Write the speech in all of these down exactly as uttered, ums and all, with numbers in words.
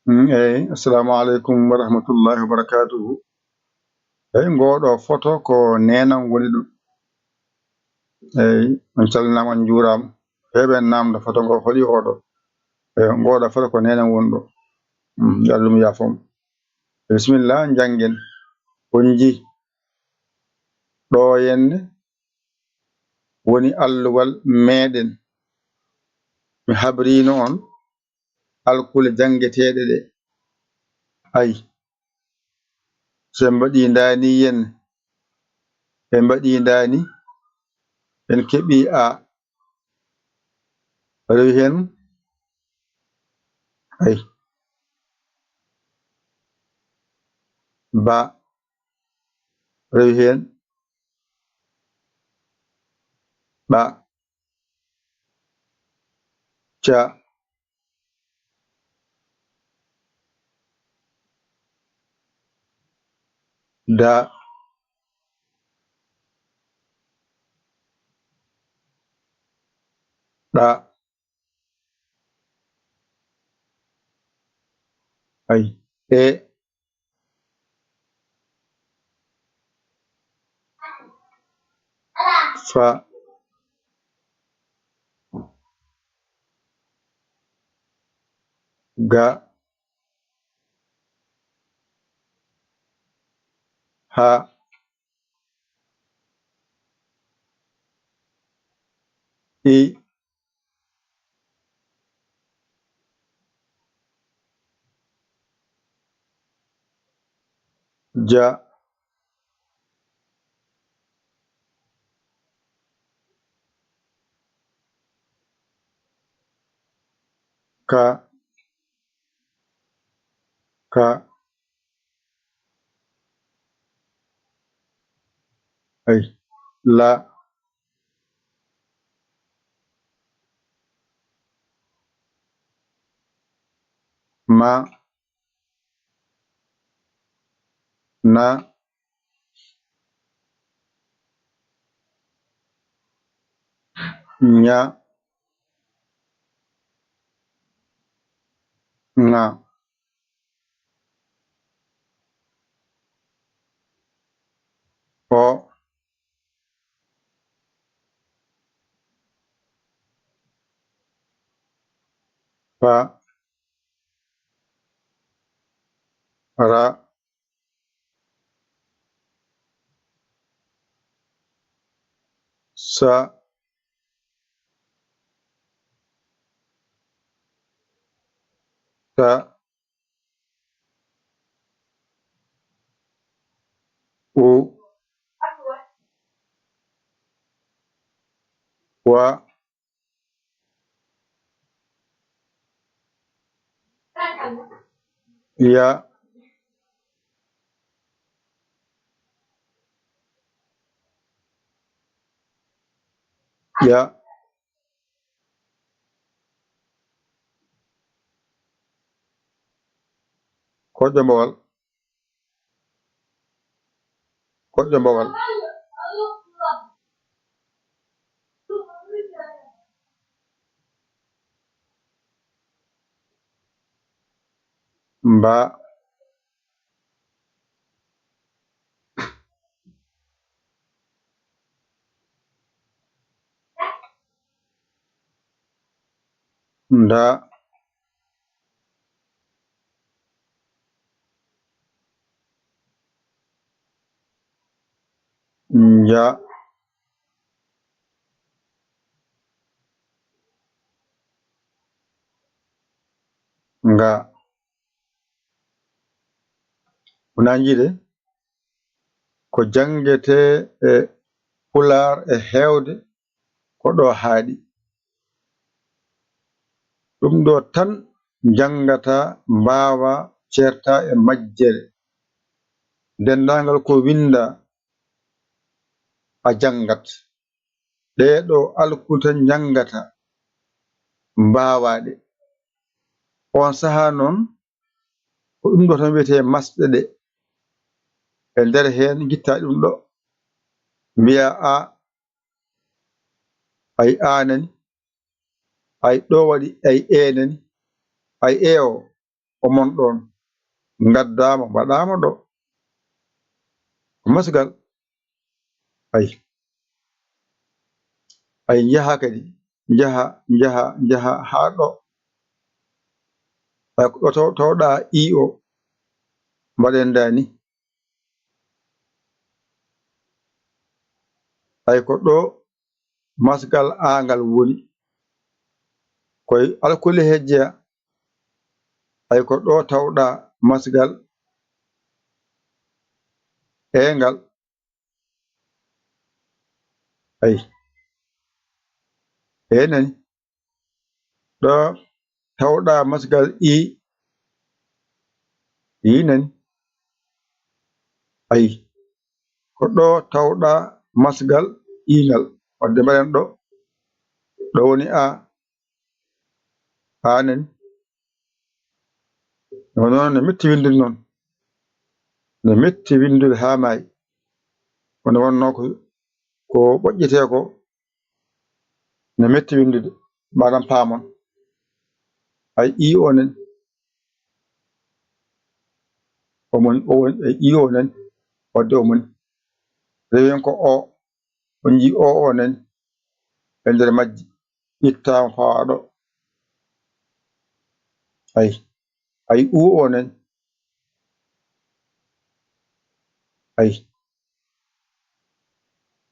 Mm, eyi, assalamu aleykum wa rahmatullahi wa barakatuhu. Eyi, ngooɗo foto ko neenam woni ɗum. Eyi, on calminaama, on njuuraama. Heɓen naamnde foto ngo holi oɗo. Eyi, ngooɗo foto ko neenam woni ɗo. Mm, yo Allah ɗum yaafo mo. Bisimilla, njanngen. On nji ɗo henne woni alluwal meeɗen. Mi habriino on alkule janngeteeɗe ɗe. Ay, so en mbaɗii ndaani yen, en mbaɗii ndaani, en keɓii a, rewi heen, ay, ba, rewi heen, ɓa, ca, da, ɗa, ay, e, fa, ga, ha, i, ja, ka, ka, ay, la, ma, na, ɲa, ŋa. O, pa, ra, sa, ta, u, wa, ya, ya. Koƴƴo mbowal. Koƴƴo mbowal. Mba. Nda. Nja. Nga. Wona njiɗe ko janngetee e Pulaar e heewde ko ɗo haaɗi. Ɗum ɗo tan njanngata, mbaawa, ceerta e majjere. Denndaangal ko winnda a janngat. Ɗee ɗo alkule tan njanngata, mbaawa ɗe. Oon sahaa noon, ko ɗum ɗo tan wiyetee masɗe ɗe. E nder heen, ngitta ɗum ɗo, mbiya a, ay a nani, ay ɗo waɗi, ay e nani, ay e o, omon ɗon, ngaddaama, mbaɗaama ɗo. Ko masgal. Ay. Ay, njaha kadi, njaha, njaha, njaha haa ɗo. Ay, ko ɗo taw-, tawɗaa i o, mbaɗen dani. Ay, ko ɗo masgal aangal woni. Koy alkule hejjeya. Ay, ko ɗo tawɗaa masgal eengal. Ay. E nani. Ɗo tawɗaa masgal i. I nani. Ay. Ko ɗo tawɗaa masgal iingal. Wadde mbaɗen ɗo. Ɗo woni a. A nani. No, noon ne metti winndude noon. Ne metti winndude haa maayi. Kono wonnoo ko, ko ɓoƴƴetee ko ne metti winndude. Mbaɗan paamon. Ay, i o nen. Omon, o won, ay, i o nen. Wadde omon. Rewen ko o. On njii o o nen. E nder majji. Ittaama fawaa ɗo. Ay. Ay, u o nen. Ay.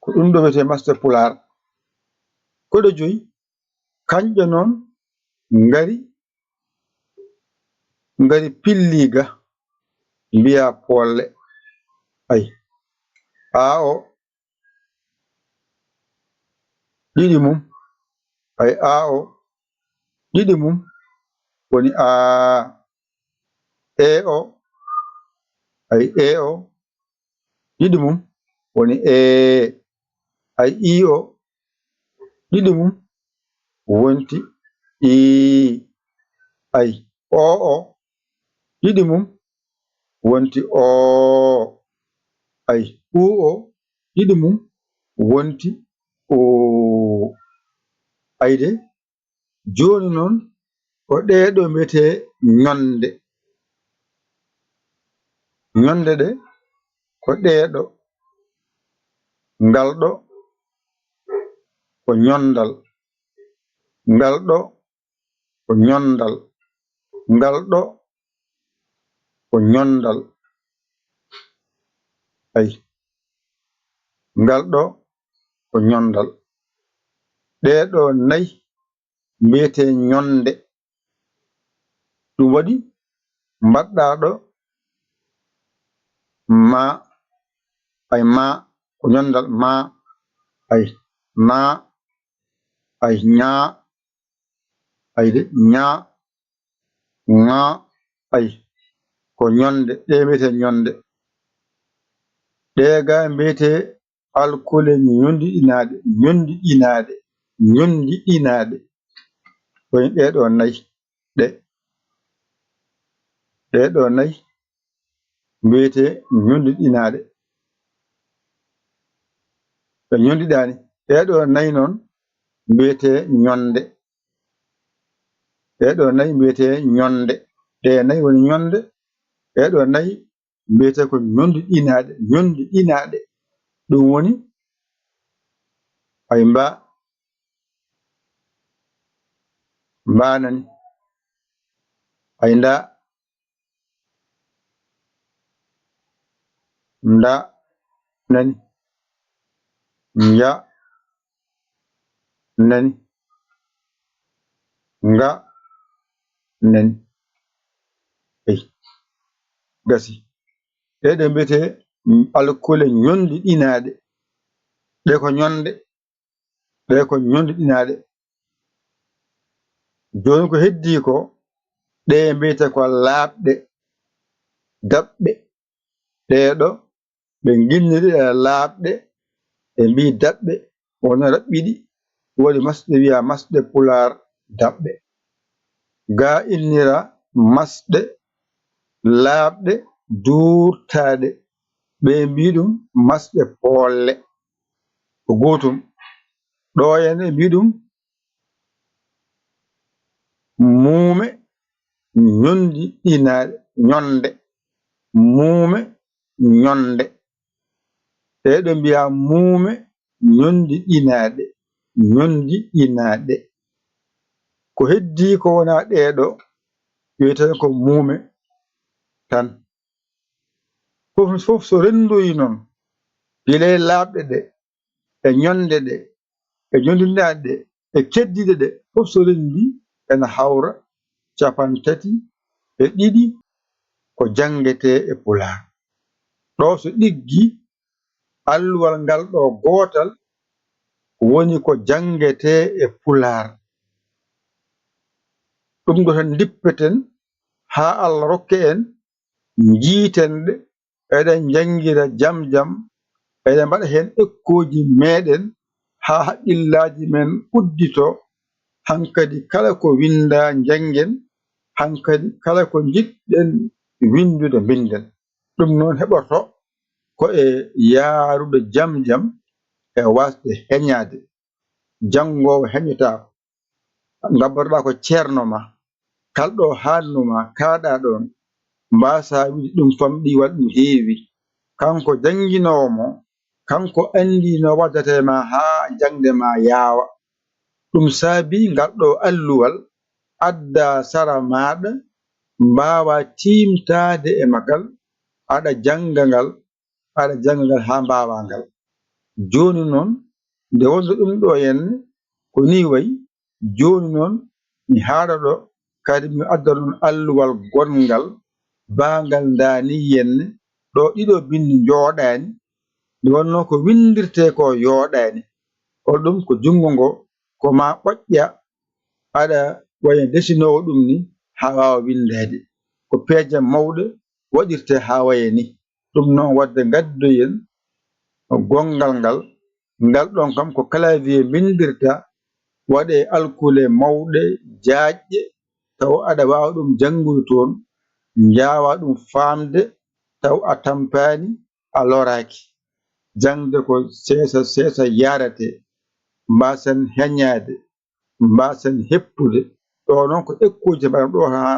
Ko ɗum ɗo wiyetee masɗe pulaar. Ko ɗe joyi. Kanƴe noon ngari, ngari pilliiga, mbiyaa poolle. Ay. A o, ɗiɗi mum. Ay, a o, ɗiɗi mum woni a. E o, ay, e o, ɗiɗi mum woni e. Ay, i o, ɗiɗi mum wonti i. Ay, o o, ɗiɗi mum wonti o. Ay, u o, ɗiɗi mum wonti o. Ay de, jooni noon, ko ɗee ɗo mbiyetee ñonde. Ñonde ɗe, ko ɗee ɗo. Ngal ɗo, ko ñondal. Ngal ɗo, ko ñondal. Ngal ɗo, ko ñondal. Ay. Ngal ɗo, ko ñondal. Ɗee ɗo nay mbiyetee ñonde. Ɗum waɗi mbaɗɗaa ɗo ma, ay, ma, ko ñondal ma, ay, ma, ay, ña, ay de, ña, ŋa, ay, ko ñonde, ɗe mbiyetee ñonde. Ɗe ga mbiyetee alkule ñondiɗinaaɗe, ñondiɗinaaɗe, ñondiɗinaaɗe. Woni ɗee ɗo nay, ɗe. Ɗee ɗo nay mbiyetee ñondiɗinaaɗe. Ɗe ñondiɗaani. Ɗee ɗo nay noon mbiyetee ñonde. Ɗee ɗo nay mbiyetee ñonde. Ɗee nay woni ñonde. Ɗee ɗo nay mbiyetee ko ñondiɗinaaɗe, ñondiɗinaaɗe. Ɗum woni, ay, mba, mba nani, ay, nda, nda nani, nja nani, nga nani. Eyi, gasi. Ɗee ɗe mbiyetee alkule ñondiɗinaaɗe. Ɗe ko ñonde, ɗe ko ñondiɗinaaɗe. Jooni ko heddii ko, ɗe mbiyetee ko laaɓɗe, daɓɓe. Ɗee ɗo, ɓe nginniri e laaɓɗe, ɓe mbii daɓɓe, wona raɓɓiɗi, waɗi masɗe, wiyaa masɗe pulaar daɓɓe. Gaa innira masɗe laaɓɗe, duurtaaɗe, ɓe mbii ɗum masɗe poolle. Ko gootum. Ɗo en ɓe mbii ɗum muume, ñondiɗɗinaaɗe, ñonde, muume, ñonde. Ɗee ɗo mbiyaa muume ñondiɗɗinaaɗe, ñondiɗɗinaaɗe. Ko heddii ko wonaa ɗee ɗo, wiyetee ko muume tan. Fof, fof so renndoyi noon, gila e laaɓɗe ɗe, e ñonde ɗe, e ñondinaaɗe ɗe, e keddiiɗe ɗe, fof so renndii ena hawra cappanɗe tati e ɗiɗi ko janngetee e Pulaar. Ɗo so ɗiggi, alluwal ngal ɗo gootal woni ko janngetee e Pulaar. Ɗum ɗo tan ndippeten haa Allah rokke en njiiten ɗe, eɗen njanngira jam jam, eɗen mbaɗa heen ekkooji meeɗen haa haqqillaaji men uddito. Hankadi kala ko winndaa njanngen, hankadi kala ko njiɗɗen winndude mbinden. Ɗum noon heɓoto ko e yaarude jam jam e waasde heñaade. Janngoowo heñotaako. Ngabbotoɗaa ko ceerno ma, kala ɗo haannu ma, kaaɗaa ɗoon. Mbaasaa wiide ɗum famɗi, waɗi ɗum heewi. Kanko jannginoowo mo, kanko anndi no waɗata e ma haa jaŋde ma yaawa. Ɗum saabii ngal ɗo alluwal addaa sara maaɗa, mbaawaa tiimtaade e magal, aɗa jannga ngal, aɗa jannga ngal haa mbaawaa ngal. Jooni noon, nde wonno ɗum ɗo henne, ko nii wayi, jooni noon mi haara ɗo, kadi mi adda noon alluwal gonngal, baangal ndaa nii henne, ɗo ɗiɗo binndi njooɗaani, nde wonno ko winndirtee ko yooɗaani. Hol ɗum ko junngo ngo, ko maa ɓoƴƴa, aɗa waya desinoowo ɗum ni haa waawa winndeede. Ko peeje mawɗe waɗirtee haa waya ni. Ɗum noon waɗde ngaddoyen gonngal ngal, ngal ɗoon kam ko clavier mbinndirta, waɗee alkule mawɗe, jaajɗe, taw aɗa waawa ɗum janngude toon, njaawaa ɗum faamde, taw a tampaani, a loraaki. Jaŋde ko seesa seesa yaretee, mbaasen heñaade, mbaasen heppude. Ɗo noon ko ekkuuji mbaɗa ɗo haa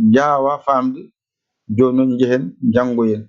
njaawaa faamde. Jooni noon njehen njanngoyen.